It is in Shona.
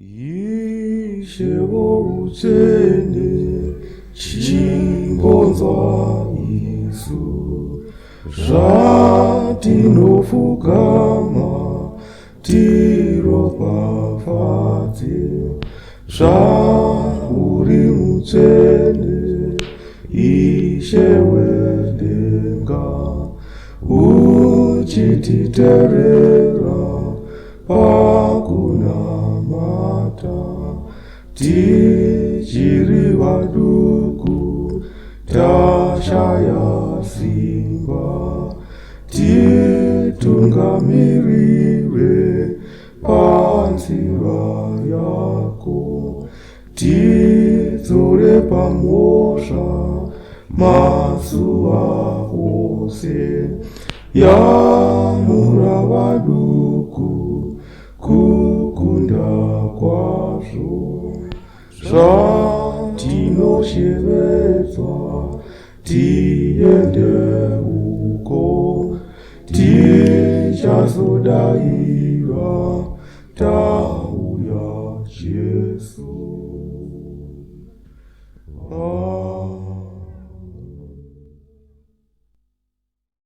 Ishe woutsvene, chimbonzwa isu zvatinofugama tiropafadze zvauri mutsvene Ishe wedenga uchititerera pakunamata tichiri vaduku tashaya simba titungamirire panzira yako tidzore pamhosva mazuva ose yamura vaduku kukunda kwazvo zvatinosheredzwa tiende uko tichazodaira.